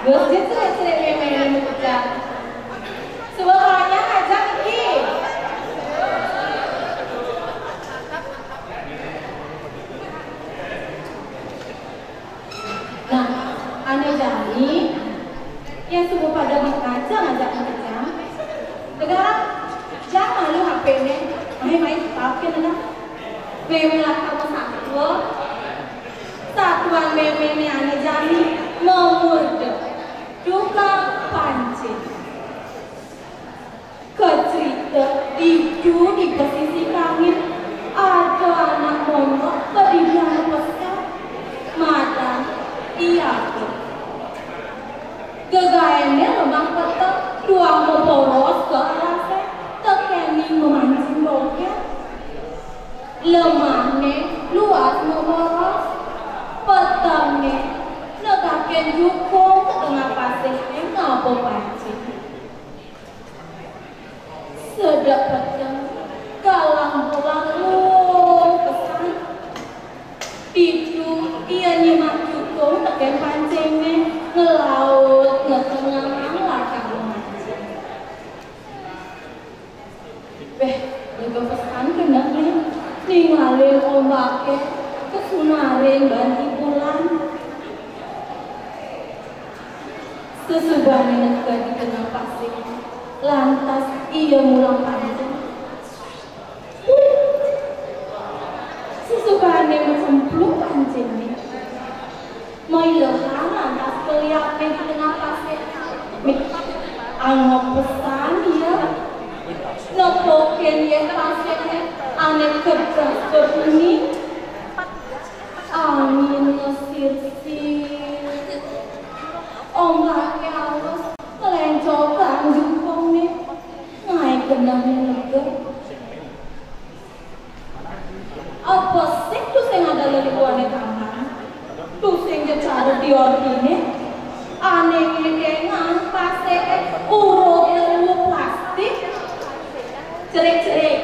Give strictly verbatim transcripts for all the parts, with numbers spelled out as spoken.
Terus dia cerai-cerai mémé-méné makejang. Suba kanyang aja niki. Nah, ané jani, yén suba pada makejang aja makejang. Sekarang jang malu H P-né, main-main pakai nah. Mémé lakar masatua. Satuan méméné ané jani mamurda tukang pancing. Kacrita ditu di pasisi kangin, ada anak mondok kadadian pesan. Madan I Ageng. Gegaéné lemah peteng, tuah maboros ka alasé, tekéning mamancing dogén. Lemahné luas maboros, petengné negakin jukung ka tengah pasih ngaba pancing. Sedek peteng, galang bulang luung pesan. Ditu ia nyimak jukung tekén pancingné, ngelaut ngetengahang lakar mancing. Béh, lega pesan kenehné, ningalin ombaké kasunarin ban ibulan. Sasubané neked di tengah pasih, lantas ia mulang pancing. Sasubané macemplung pancingné, mailehan lantas keliatné di tengah pasih. Mih, angob pesan ia. Nepukin ia pasihné ané kedas bebunyi. Angin ngesir-sir. Ombaké alus ngléncokan jukungné. Ngaé kenehné lega. Apa sih tusing ada leliuané tambang? Tusing ja cara diortiné. Ané ngedéngang pasihé urug leliu plastik. Cerik-cerik.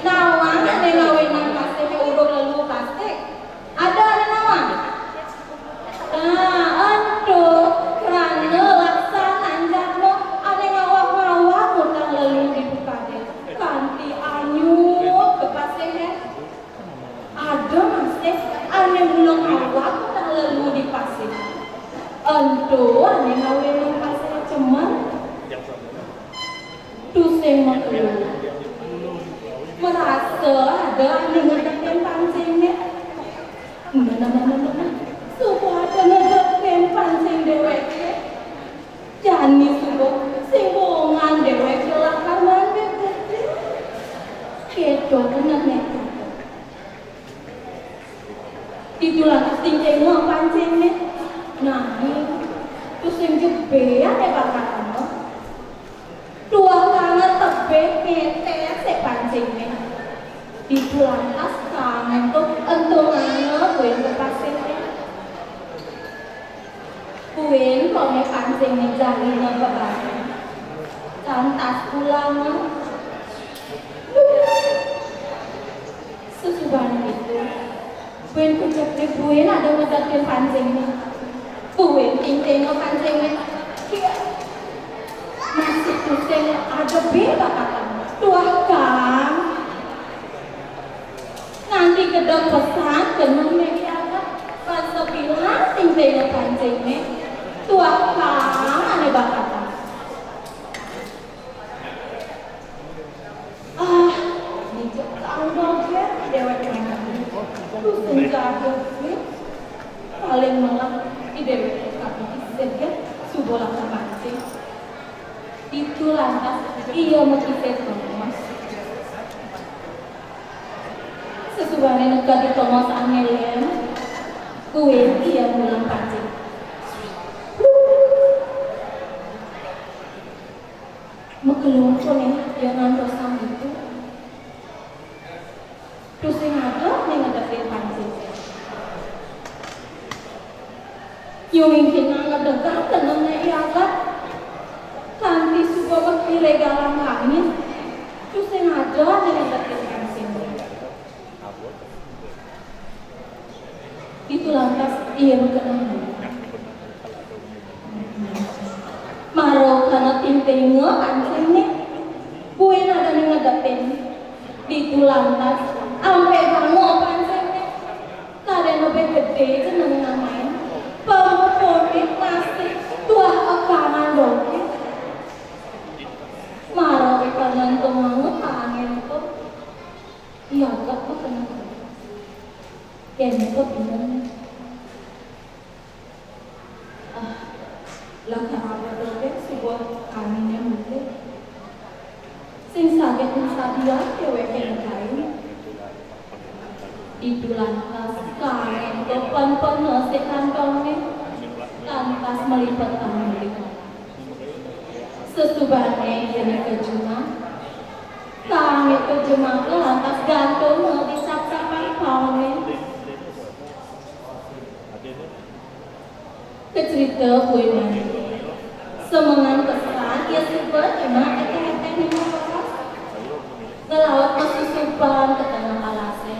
Nawang ané ngawinang pasihé urug leliu plastik? Ada ané nawang? Nah, ento krana laksanan jadma ané ngawag-ngawag ngutang leliu di pukadé. Kanti anyut ka pasihé. Ada masih ané mula ngawag ngutang leliu di pasih. Ento ané ngawinang pasihé cemer. Tusing makelo. Marasa ada ané ngedekin pancingné. Nah, nah, nah, nah, nah, nah. Suba ada ngedekin pancing déwéké. Jani suba sing bongan déwéké lakar mandeg gedé. Kéto kenehné. Ditu lantas tingtinga pancingné. Nanging tusing ja bé ané bakatanga. Tuah kanga tebih ngetés pancingné. Ditu lantas kanga ento entunganga buin ka pasihé. Buin koné pancingné jani ngebeban. Lantas pulanga. Sasubané ditu, buin kucep buin ada ngedekin pancingné. Buin tingtinga pancingné. Masih tusing ada bé bakatan. Tuah kang. Nganti gedeg pesan kenehné I Ageng. Pas sepilah tingtinga pancingné. Tuah kang ané bakatan. Ah, dicekang dogén déwék nang. Tusing ja dogén. Paling melek I déwék kaki isit gén, suba lakar mancing. Ditu lantas ia makisit tongos. Sasubané neked di tongos ané lén, buin ia mulang pancing. Makelo koné ia ngantosang ditu. Tusing ada ané ngedekin pancing. Nyungingkinang ngedegang kenehné I Ageng. Kanti suba makiré galang angin. Tusing ada ané ngedekin pancing. Ditu lantas ia makenang. Tenga pancéngné, buin adané ngadepin. Ditu lantas ampé bangok pancéngné. Kadéna bé gedé jenengé namain. Pamuputih nasi tuah ékangan dogén. Mara ékangan to mangut angin to. Iya gak makenang. Kéné to pineng. Ah, lakar apa dogén suba kaminé mulih. Sing saget sadia déwéké nékain. Ditu lantas kaminé kepen-pena sik kantongné, lantas malipetan mulih. Sasubané yéné ka jumah, kaminé ka jumah lantas gantung di sap-sapan pauné. Kacerita kuwi mah. Semengan pesan, ya suba nyimak étéh-étéh nyimak leres. Ngelaut masusupan ka tengah alasé.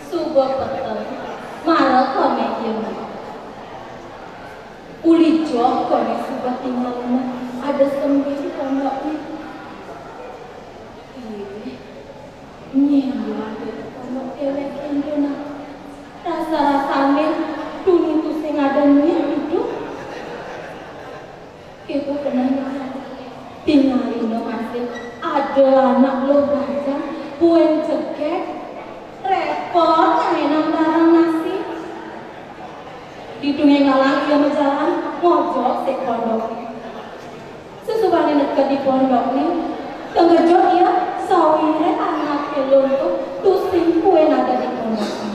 Suba peteng, mara koné ieu mah. Uli joh koné suba tingalina ada sembin pondokné. Ih, nyéwang deh pondok déwék énto nah. Rasa-rasané tuni tusing ada nyén idup. Kéto kenanya. Tingalina masih ada anak luh bajang, buin jegég, répot ngaénang barang nasi. Ditu ngalang ia majalan, ngojog sik pondok. Sasubané neked di pondokné, tengkejut ia, sawiréh anaké luh to tusing buin ada di pondokné.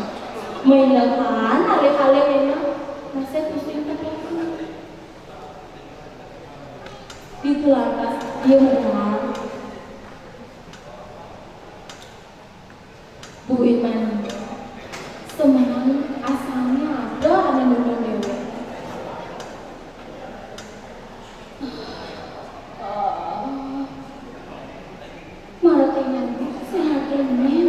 Maindekan alih-alih éna, masih tusing ka pondok. Ditu lantas ia medal. Buin mani, semengan asané ada ané nundun déwék. Ah, mara tingan sing ada nyén.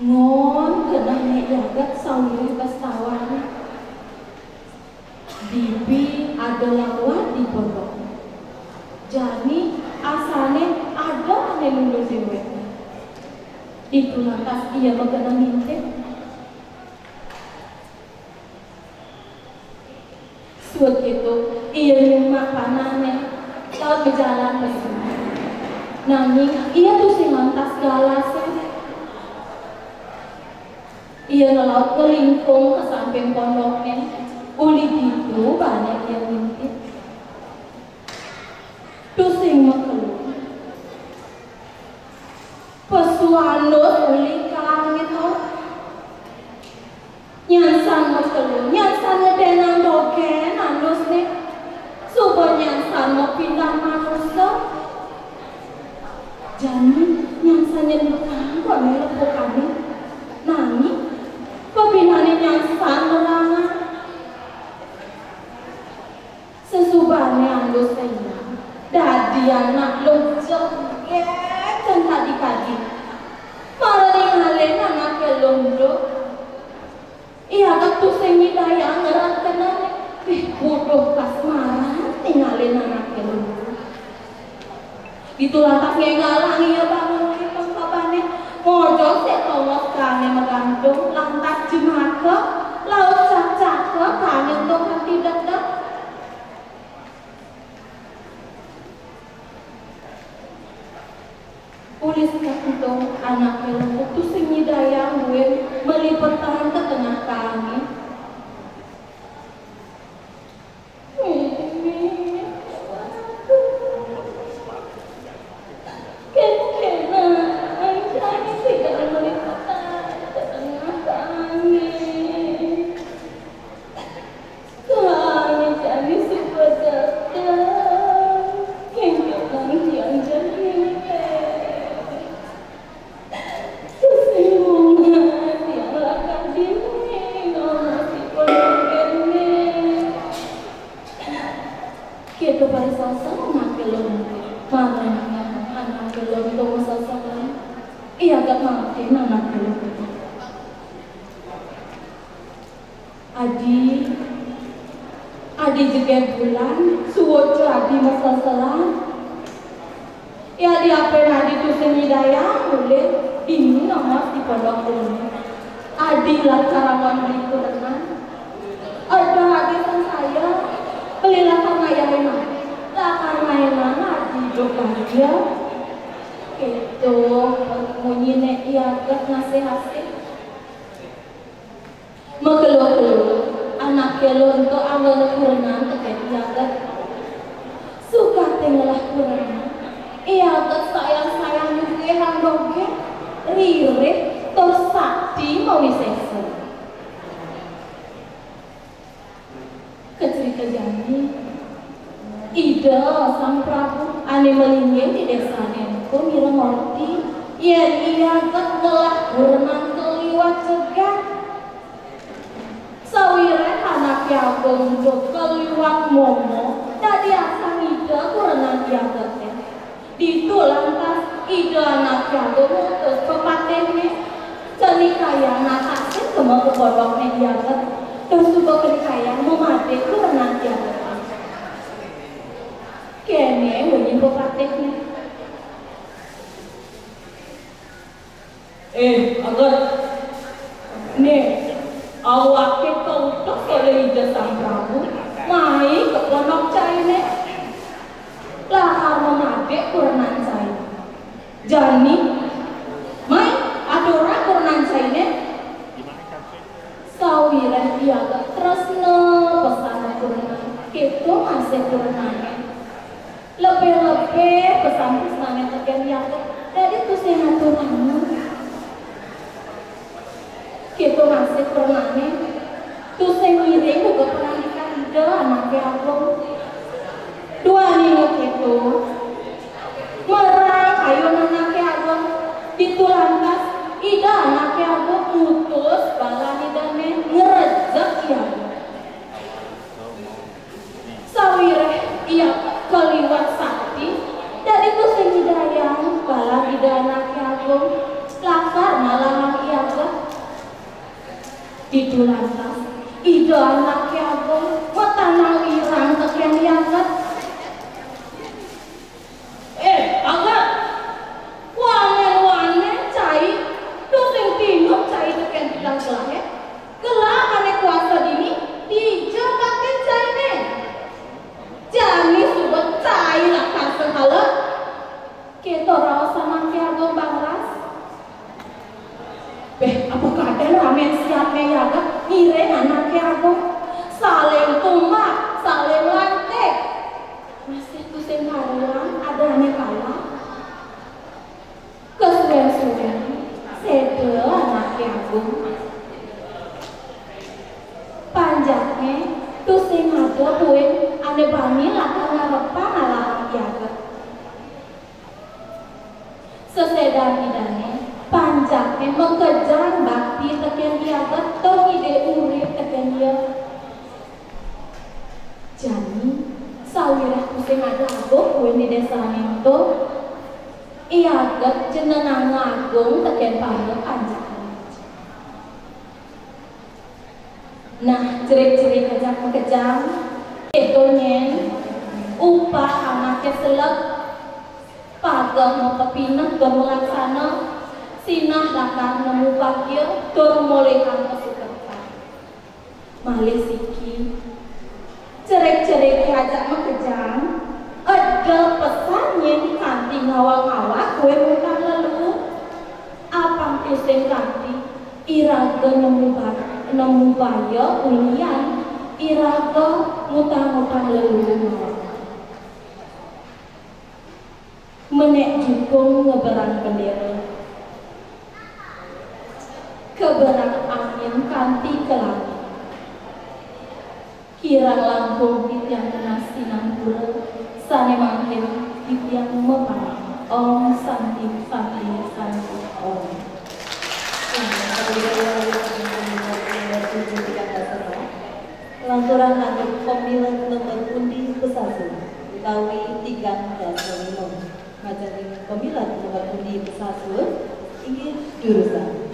Ngon genah né jagat sawiréh ka sawahné. Bibi ada lawat di pondok. Jani asané ada ané nundun déwék. Ditu lantas ia makenang ngintip. Suud kéto, ia nyumak panahné, laut majalan ka sumah. Nanging ia tusing mantas galasé. Ia ngelaut ngelingkung ka samping pondokné, uli ditu bané ia ngintip. Tusing makelo. Pesu andus uli ka angin to. Nyansan makelo, nyansan ngedénang dogén andusné. Suba nyansan mapindah manusa. Jani nyansan nyendukang koné lepukané. Nanging pepindahané nyansan merangan. Sasubané andus énjang, dadi anak luh jegég kadi-kadi. Mara ningalin anaké luh, ia gak tusing nyidayang ngerat kenané. Ih, buduh kasmaran ningalin anaké luh. Ditu lantas ngénggalang ia bangun uli pengkabané, ngojog sik tongos kaangin magantung, lantas jemaka, laut cak-caka kaangin to kanti dedep. Uli sakéto anaké luh tusing nyidayang buin malipetan ka tengah kaangin. Kéto parisosok anaké luh. Mara anaké luh to masosokan. Ia gak mangkin anaké luh. Adi, Adi jegég bulan, suud adi maselselan. Yadiapin adi tusing nyidayang, ulih dini nongos di pondok ulun. Adi lakar angon beli kurenan. Ada adi sangsaya, beli lakar ngayahin adi. Lakar mainan adi idup bahagia. Kéto munyi Nék Iyaget ngasih-asih. Makelo-kelo, anaké lo ento anggon kurenan tekén Iyaget. Sukaté ngelah kurenan, Iyaget sayang-sayang nyugihang dogén, ririh, tur sakti mawisésa. Kacerita jani, Ida Sang Prabu ané malinggih di désané ento mireng orti yén Iyaget ngelah kurenan kaliwat jegég. Sawiréh anaké agung ento kaliwat momo dadi asang Ida kurenan Iyageté. Ditu lantas Ida anaké agung ngutus pepatihné, cenikayang natasin gema ka pondokné Iyaget, tur suba kenikayang mamadik kurenan Iyaget. Kéné munyi pepatihné. Eh, Aget. Nih, awaké kautus olih Ida Sang Prabu mai ka pondok cainé. Lakar mamadik kurenan cai. Jani, mai, aturang kurenan cainé. Sawiréh Iyaget tresna pesan kurenan, kéto masih kurenané. Lebih-lebih pesan-pesané tekén Iyaget, dadi tusing ngaturanga. Kéto masih kurenané, tusing ngiring ka parandikan Ida anaké agung. Duaning kéto, merang kayun anaké agung. Ditu lantas, Ida anaké agung ngutus bala Idané ngrejek Iyaget. Sawiréh Iyaget kaliwat sakti, dadi tusing nyidayang bala Ida anaké agung lakar ngalahang Iyaget. Ditu lantas, Ida anaké agung matanang lirang tekén Iyaget. Eh, Aget! Wanén-wanén cai, tusing tinut cai tekén tiang gelahé. Gelah ané kuasa dini, dija patin cainé? Jani suba cai lakar sengkala. Kéto raos anaké agung bangras. Béh, apa kadén ramén siapné Iyaget ngiring anaké agung? Saling tumbak, saling lantik. Masih tusing karuan adané kalah. Kasuén-suén, séda anaké agung. Panjakné, tusing ada buin ané bani lakar ngarepang ngalahang Iyaget. Sesédan Idané, panjakné makejang bakti tekén Iyaget tur ngidih urip tekén Ia. Jani, sawiréh tusing ada agung buin di désané ento, Iyaget jenengan agung tekén para panjakné. Nah, cerik-cerik ajak makejang. Kéto nyén, upah anaké selep, pageh mapepineh tur malaksana, sinah lakar nemu bagia tur molihang kasukertan. Malih siki, cerik-ceriké ajak makejang, eda pesan nyén kanti ngawag-ngawag kué ngutang lelu. Apang tusing kanti, iraga nemu ba-, nemu baya ulian iraga ngutang-ngutang lelungan. Menék jukung ngeberang bendéra. Keberang angin kanti ke langit. Kirang langkung titiang nunas sinampura, sané mangkin titiang mapamit. Om Santi, Santi, Santi, Om. Lanturang antuk pamilet nomor undi pesasu utawi tigang dasa lima. Majaning pamilet nomor undi pesasu inggih durusang.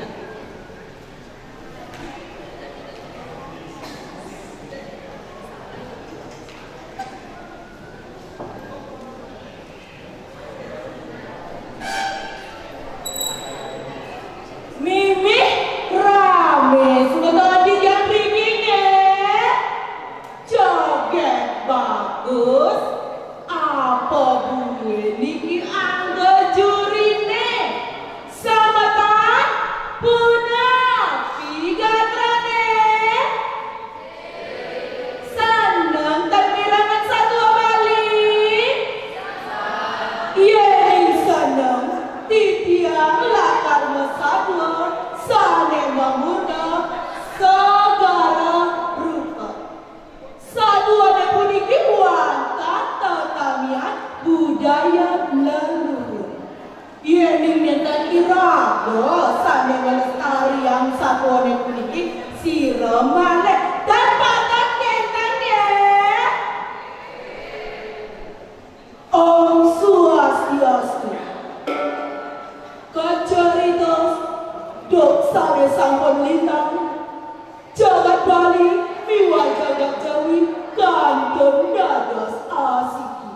kantun dados asiki.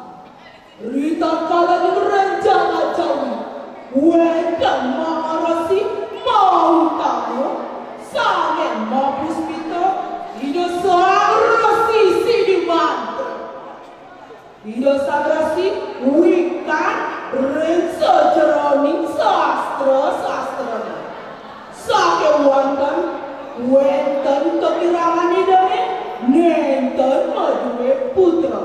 Ritatkala ring Jawi, wénten mangaresi mautama sané mapuspita Ida Sang Resi Sidi Mantra. Ida Sang Resi wikan ring sajeroning sastra-sastrane. Sakéwanten wénten kakirangan Idané nénten madué putra.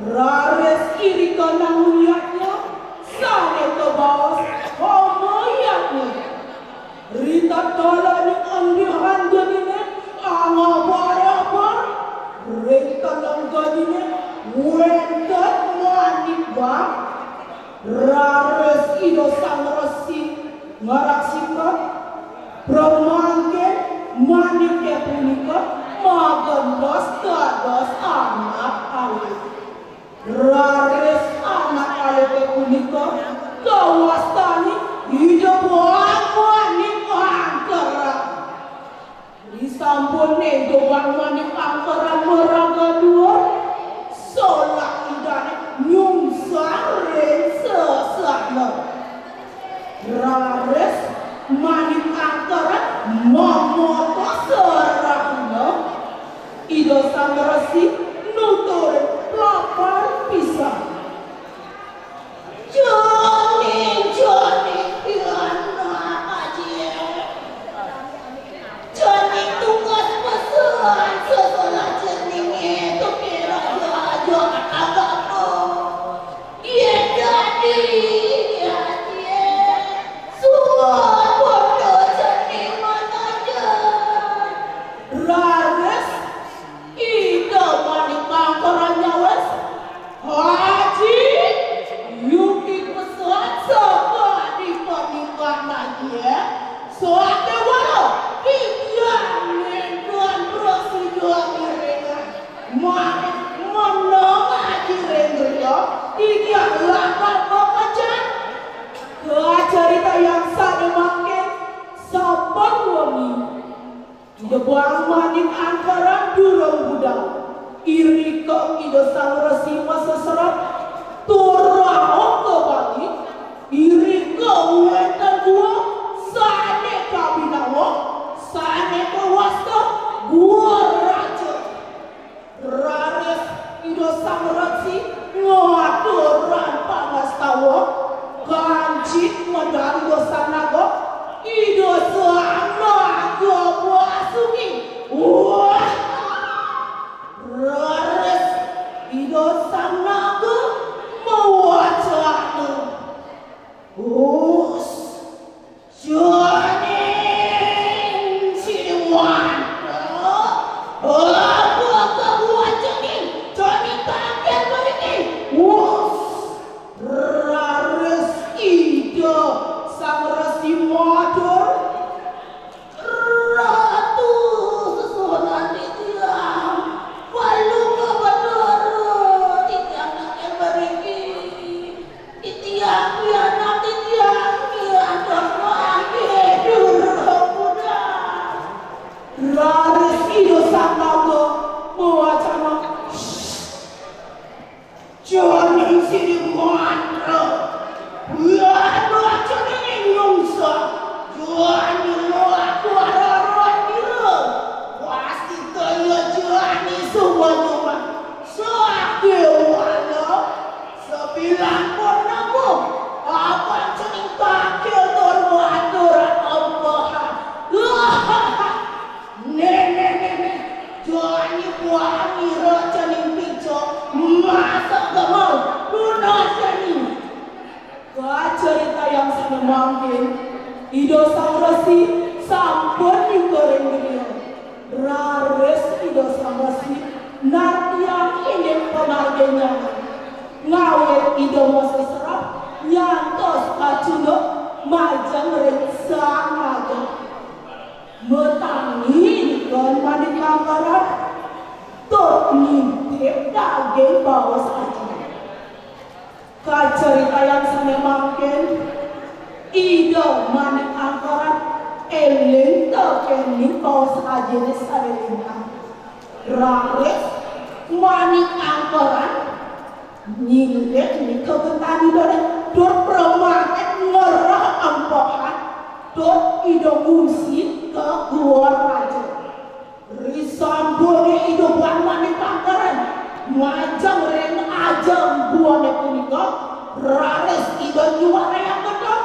Raris irika nangun yadnya sané kabaos Homa Yadnya. Ritatkala ning andihan geniné angabar-abar, ring teleng geniné wénten manik bang. Raris Ida Sang Resi ngaraksikan, pramangkin maniké punika magentos dados anak alit. Raris anak alite punika kawastanin Ida Bang Manik Angkeran. Risampune Ida Bang Manik Angkeran maraga duur, solah Idane nyungsar ring sesana. Raris Manik Angkeran mamata serahina, Ida Sang Resi nuturin plapan pisan. Cening, cening, pianak aji. Cening tugas pesan sesolah cening itu kira aja agama. Yen dadi, yen, yen. Suwun bondo cening manajan. Raris Ida Manik Angkeran nyawis, "Aji, yuki pesan saka Dipa Nimbang Aji, sakéwala titiang nénten prasida mirengang. Mangkin meneng Aji ring griya, titiang lakar mapecan." Kacaritayang sané mangkin, saben wengi Ida Bang Manik Angkeran durung budal, irika Ida Sang Resi maseserep tur rauh ka bangé, irika wénten gua sané kabinawa, sané kawasta Gua Raja. Raris Ida Sang Resi ngaturang pangastawa, kancit medal Ida Sang Naga, Ida Sang Naga Basuki. Wah! Raris Ida Sang Naga mawacana. Us, cening Siliwangi, apa kabuat cening? Cening tangkil mriki. Wus, raris Ida Sang Resi matur. Ratu, sesuunan titiang, palungguh Batara, titiang tangkil mriki. Titiang pianak titiang, titiang dosa, durung budal. Raris Ida Sang Naga mawacana, "Shh! Cening Sidi Mantra, pianak cening nyungsar, jani laku ararandira, pasti kaya jani suba-suba, sakéwala sabilang purnama, apan cening tangkil tur matur ampahan." Néh, néh, néh, néh. Jani buah ngira cening picok, masak gemel, nunas cening. Kacaritayang sané mangkin, Ida Sang Resi sampun nyukaring griya. Raris Ida Sang Resi nartiang indik pamargin nyanan. Ngawit Ida maseserep nyantos kacunduk majeng ring Sang Naga. Matangi Ida Manik Angkeran tur ngintip daging baos aji. Kacaritayang sané mangkin, Ida Manik Angkeran éling tekén baos ajiné sané lintang. Raris Angkeran, nyingkit nika gentari dore, tur pramangkin ngerah empehan, tur Ida ngungsi ka gua raja. Risampune Ida Bangmane Pangkeren majeng ring ajeng guane punika, raris Ida nyuarayang gedeg.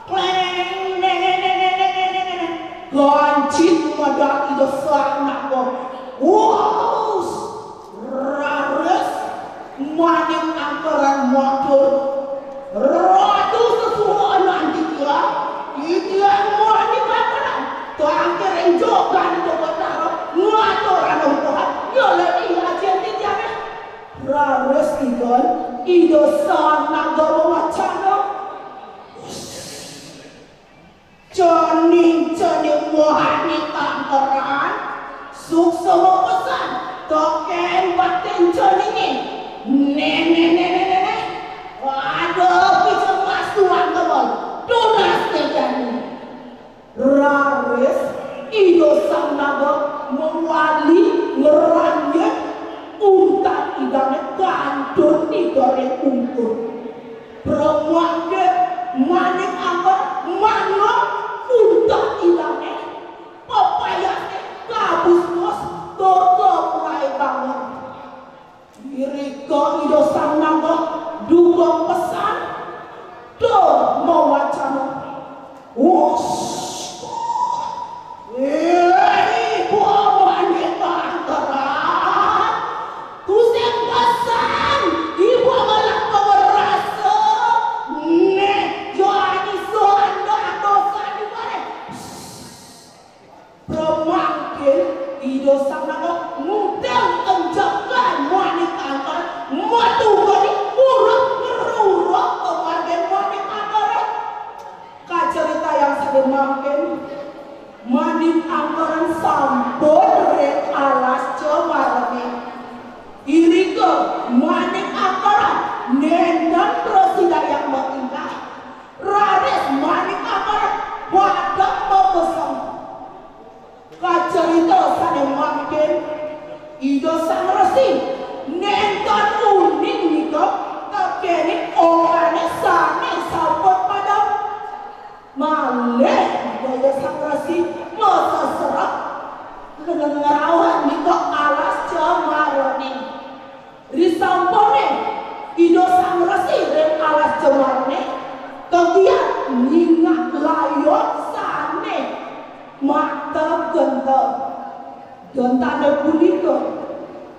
Kleng, neng, neng, neng, neng, neng, neng, neng. Gancit medal Ida Sang Naga. Wus! Raris Manik Angkeran matur, "Ratu Sesuhunan titiang, titiang Manik Angkeran, tangkiring jogan Ida Batara, ngaturang empehan, nyeledi ajin titiange." Raris ikan Ida Sang Naga mawacana. Cening-cening Manik Angkeran, suksma pesan, teken baktin ceninge. Neh, neh, neh, neh, neh, neh. Aduh, kecemas tuan kemon. Tunas tejani. Raris, Ida Sang Naga mawali ngranjit untat idane kantun Ida Rek Ungkur. Pramangkin Manik Angkeran mangga untat idane, pepayase kabusmus tur kaprai banget. Irika Ida Sang Naga duka pesan tur mawacana. Us! Eh, Ibu Manik Angkeran. Tusing pesan, Ibu malah pemerasa. Neh, jani sandak dosa di bareh. Pramangkin Ida Sang Naga ngudang enjekan Manik Angkeran, matugani muruk ngruruk pamargin Manik Angkeran. Kacaritayang sane mangkin, Manik Angkeran sampun ring alas Cemarene. Irika Manik Angkeran nenten prasidayang matingkah. Raris Manik Angkeran pada mabeseng. Kacarita sane mangkin, Ida Sang Resi nenten uning nika tekening orahane sane sampun padem. Malih Ida Sang Resi maseserep ngrauh nika alas Cemarene. Risampune Ida Sang Resi ring alas Cemarene, kagiat nyingak layon sane makta genta. Gentane punika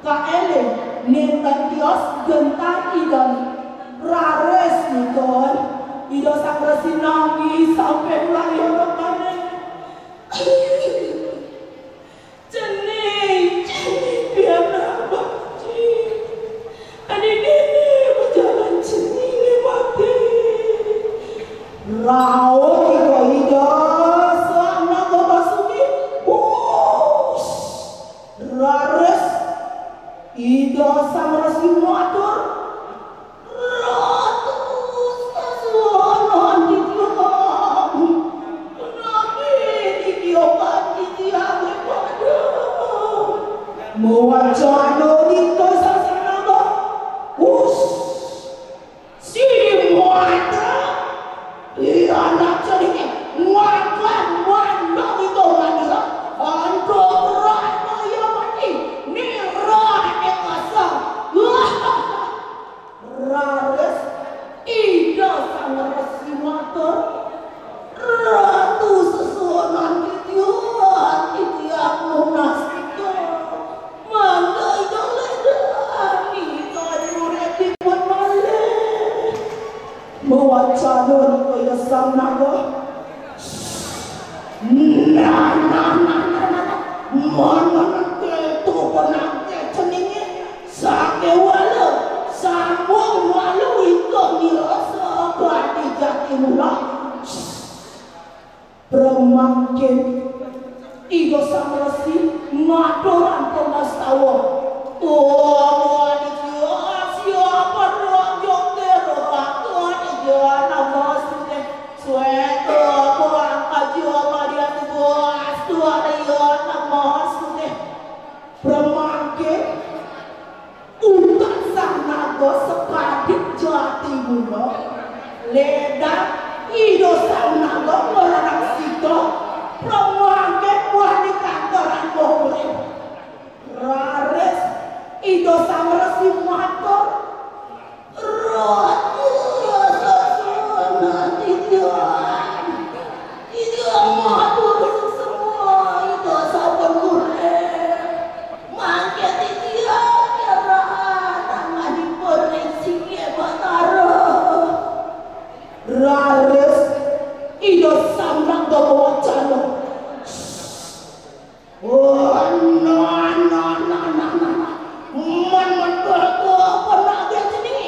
kaeling nenten tios genta Idane. Raris nika Ida Sang Resi nangis sampe layon rokane. Cening, cening, pianak bakci. Adi dene bejalan cening mati. Rauh ika Ida Sang Naga Basuki. Us! Raris Ida Sang Resi matur. Ratu Saswana Aditya, punapi titiang pati tiang pada. Mawacana nika Sang Sang Naga. Us, sini muata. Iya nak cening ngangkat mandang nika manira. Antuk rana iya mati. Nirah ing asam. Raris Ida Sang Resi matur, "Ratu Sesuhunan titiang, titiang nunas nika. Mangda Ida ledani prajuritipun malih." Mawacana nika Ida Sang Naga. Nah, nah, nah, nah, nah, nah. Manana keto penangke ceninge, sakewala, sambung malu ika nirasa badi jati mula. Pramangkin Ida Sang Resi ngaturang pangastawa. Om Aditya, siapa rojo tero bakon ija namaste. Sweta buang kaja maria tugas tuaria namaste. Pramangkin Ledang, Ida Sang Naga maranak sida, pramangkin wani kantoran Bongkring. Raris Ida Sang Resi matur, "Ratu Sasana titiang, titiang matur suksma Ida sampun urip. Mangke titiang nyerahang tanganipun ring singgih Batara." Raris Ida Sang Naga mawacana, "Oh, nah, nah, nah, nah, nah, nah. Man medal ko penagih seni.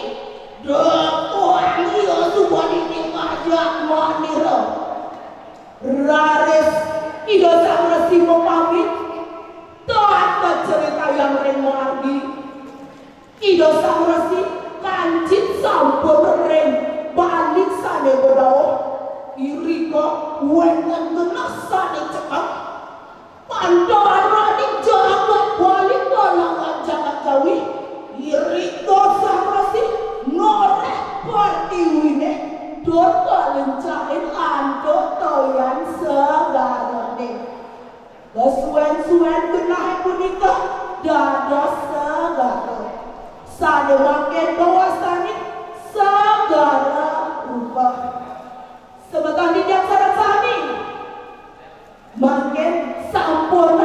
Dekoang iya suba niti ngajak manira." Raris Ida Sang Resi mapamit, tan kacaritayang ring margi. Ida Sang Resi kancit sampun ring Bali sane bedauh, irika wenten genah sane cekap. Pandaraning jagat Bali kalawan jagat Jawi, irika Sang Resi noreh pertiwine tur kalencahin antuk toyan segarane. Kasuwen-suwen genahe punika dados segara. Sane mangkin kawastanin Segara Rupa. Semeton titiang sareng sami, mangkin sampun